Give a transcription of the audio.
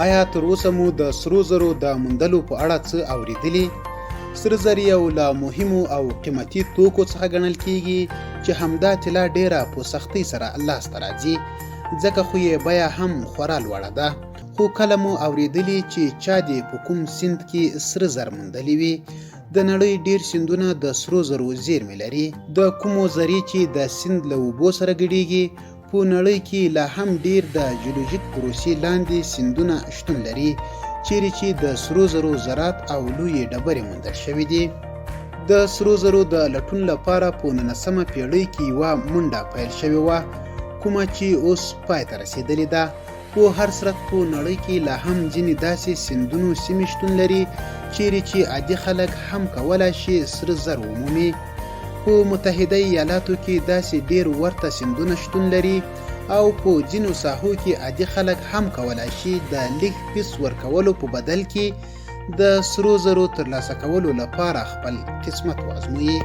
آیا تر اوسه مو د سرو زرو د موندلو په اړه څه اوریدلي؟ سره زر یو له مهمو او قیمتي توکو څخه ګڼل کیږي چې همدا طلا ډیره په سختۍ سره لاسته راځي، ځکه خو یې بیه هم خورا لوړه ده. خو کله مو اوریدلي چې چا دې په کوم سیند کې سره زر موندلي وي؟ د نړۍ ډیر سیندونه د سرو زرو زیرمې لري، د کومو ذرې چې د سیند له اوبو سره ګډیږي. په نړۍ کې لا هم ډیر د جیولوژیک پروسې لاندې سیندونه شتون لري چیرې چې د سرو زرو ذرات او لویې ډبرې موندل شوې دي. د سرو زرو د لټون لپاره په 19مه پیړۍ کې یوه منډه پیل شوې وه، کومه چې اوس پای ته رسیدلې ده. په هر صورت په نړۍ کې لا هم ځینې داسې سیندونو سیمې شتون لري چیرې چې عادي خلک هم کولای شي سره زر ومومي. په متحده ایالاتو کې داسې ډیر ورته سیندونه شتون لري او په ځینو ساحو کې عادي خلک هم کولای شي د لږ فیس ورکولو په بدل کې د سرو زرو ترلاسه کولو لپاره خپل قسمت وازمويي.